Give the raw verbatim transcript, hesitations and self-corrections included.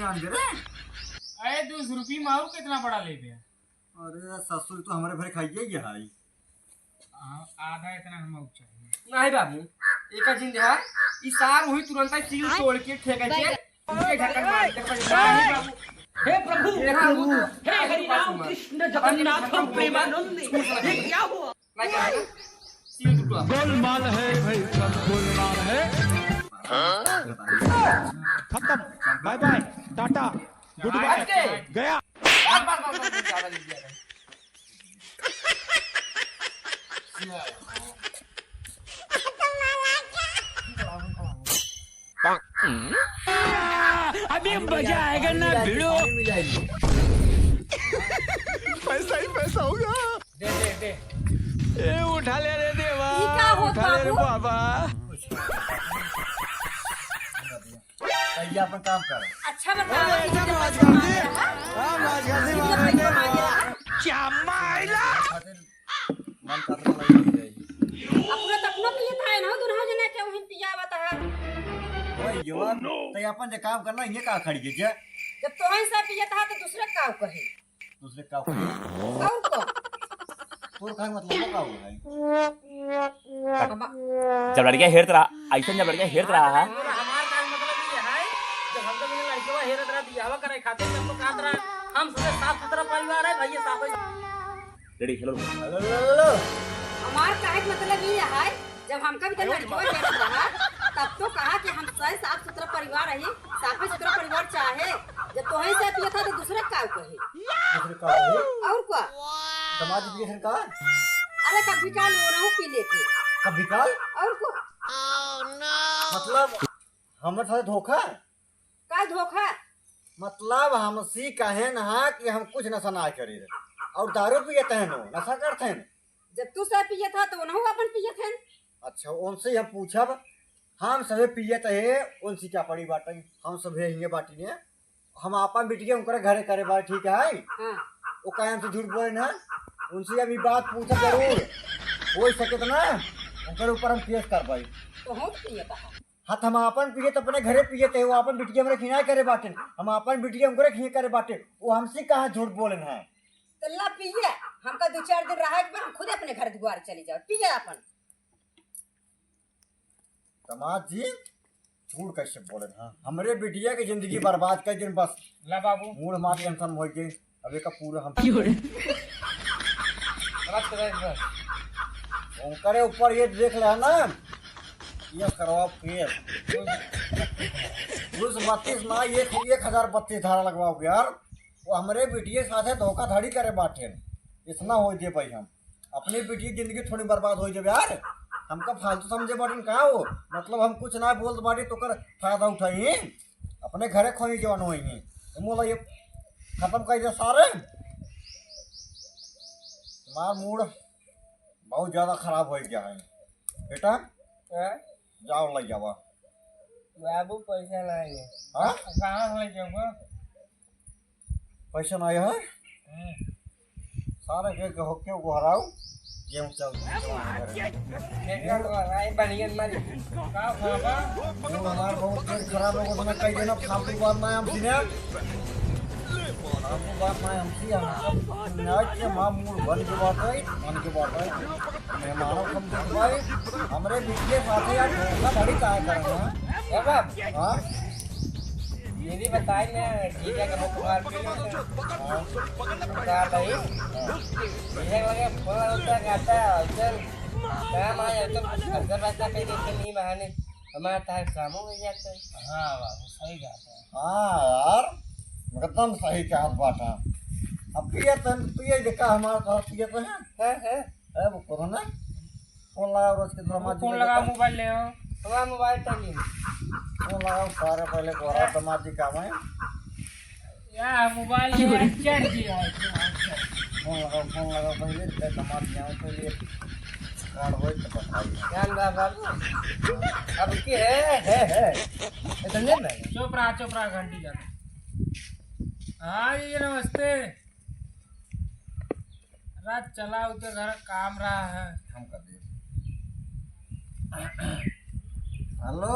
अरे, दो सौ रुपये में और कितना बड़ा लेबे? अरे ससुर, तो हमरे भरे खाइए ही है। हाँ, आधा इतना हम और चाहिए। नहीं बाबू, एक जिंद है, ई सार वही तुरंत ही सील तोड़ के ठेके के, उनके ढक्कन मार दे। नहीं बाबू। हे प्रभु, हे प्रभु, हे हरि राम कृष्ण जगन्नाथ प्रेमानंद, ये क्या हुआ? नहीं क्या है? सील टूटा। गोलमाल है भाई, सब गोलमाल है। खत्म, bye bye, tata, goodbye, गया। बस, बस, बस, बस, बस, ज्यादा लिख दिया था। अभी मजा आएगा ना भिड़ो। पैसा ही पैसा होगा। दे, दे, दे। ए, उठा ले रे देवा, ई का होत उठा ले रे बाबू? बाबा। भैया अपन काम कर। अच्छा बताओ, अरे, कितना एकदम पैसा मांगे रहा? हाँ, राजगादी इतना मांगे पैसा रहा। मांगे रहा? क्या मायला? खातिर मन करने लगे जाएगी। अपना तो अपना पिए था ना, दुनहु जने के उहिन पिया बता। ओए, यो, तो अपन जे काम करना, ये का खड़ी है, जे? जब तोहन से पिए था, तो दूसरे का कहे? दूसरे का कहे? और को? तोर का मतलब का हुआ है? बाबा। जब लड़किया हेरत रहा, ऐसन जब लड़किया हेरत रहा है। हमार का मतलब ये है, जब हमको बिना लड़कियों हेरत रहा, बियाह करे खातिर, जब तो कहत रहा, हम सबसे साफ सुथरा परिवार है, भैया साफ है। Ready, hello. Hello, hello, hello. हमार काहे के मतलब ई है, जब हमका भी तो लड़कियों हेरत रहा, तब तो कहा कि हम सही साफ सुथरा परिवार है, साफ सुथरा परिवार चाहे। जब तोहे से पिए था तो दूसरे का कहे? दूसरे का कहे? और का? दमाद पिए थे का? अरे कभी काल वो रहू पी लेते। कभी काल? और का? मतलब हमरे साथ धोखा? का धोखा? मतलब हमसी कहेन हा कि हम कुछ नशा ना करे रहे। और दारू पियत हैं नो, नशा करत हैं। जब तू सब पियत हा तो उनहु अपन पियत हैं। अच्छा, उनसे हम पूछब, हम सभे पियत है, उनसे क्या पड़ी बाटे, हम सभे हिये बाटी ने। हम आपन बिटिया उनकरे घरे करे बाटे, ठीक है? हाँ। वो काहे हमसे झूठ बोले ना, उनसे अभी बात पूछब जरूर। हो सके तो ना, उनकर ऊपर हम केस करबाई। तो हम पियत हा। हाँ, तो हम आपन पिए तो अपने घरे पिए थे, वो आपन बिटिया हमरे खिनाए करे बाटेन, हम आपन बिटिया हमरे खिए करे बाटे, वो हमसे कहाँ झूठ बोलेन है? तो ला पिए, हमका दो चार दिन रहे के बाद हम खुद अपने घर दुआर चली जाओ, पिए आपन। दमाद जी, झूठ कैसे बोलेन है? हमरे बिटिया की जिंदगी बर्बाद कर दिन बस। ला बाबू। मूड हमार टेंशन हो गई। अब एका पूरा हम क्यों रे? गलत कर रहे हैं। उनकरे ऊपर ये देख ले ना, ये करवा के। उस बत्तीस ना, ये एक हजार बत्तीस धारा लगवाओ यार। वो हमरे बिटिया साथे धोखाधड़ी करे बाटे। इतना हो दे भाई हम। अपनी बिटिया जिंदगी थोड़ी बर्बाद हो जाए यार। हमका फालतू समझे बाटे का हो? मतलब हम कुछ ना बोलत बाटे तो कर फायदा उठाई। अपने घरे खोई जवन होई है। तो मोला ये खत्म कर दे सारे। हमार मूड बहुत ज्यादा खराब हो गया है। बेटा, हैं? जाओ ले जावा। बाबू पैसा नहीं है। हाँ? कहाँ से ले जाऊँगा? पैसा नहीं है? हम्म। सारे के, के होके वो हराओ, गेहूं चाउर के जमा करे। देखा तो भाई, बढ़िया मारी। का बाबा? वो हमार बहुत पेट खराब हो गया, उसने कही देना, फालतू बात ना हम सुने। फालतू बात ना हम सुने, हम सब न्याय के माँ मूड बन के बात है, मन के बात है। मेहमानों को हम देखवाए, हमरे बिटिया साथे यार, धोखाधड़ी काहे करना है? ए बाप। हाँ? ये भी बताए ना, जीजा के मुख मार के। हाँ। बता भाई। जीजा के लगे फोन लगता है, कहता है, "अफजल, काम आए, अफजल, अफजल पैसा कहीं देखे नहीं बहाने, हमारा तार कामों में जाता है।" हाँ बाबू, सही बात है। हाँ यार, एकदम सही कहत बाटा। अब पिए तन, पिए देखा हमारा तो पिए तो है। हाँ, हाँ। ए, वो करो ना। फोन लगाओ रोज के दमाद जी फोन को लगाओ, देखा। मोबाइल ले आओ। हमारा मोबाइल तो नहीं। फोन लगाओ, सारे पहले को रहा दमाद जी का मैं। या मोबाइल ले आओ, चार्ज जी आओ। फोन लगाओ, फोन लगाओ पहले, ते दमाद जी आओ पहले। कार्ड होए तो बताइए। ध्यान रहा बाबू। अब की है, है, है। इतने में। चुप रहा, चुप रहा, घंटी जाता। हाँ, ये नमस्ते। रात चला उते घर काम रहा है। हम कर दे। हेलो।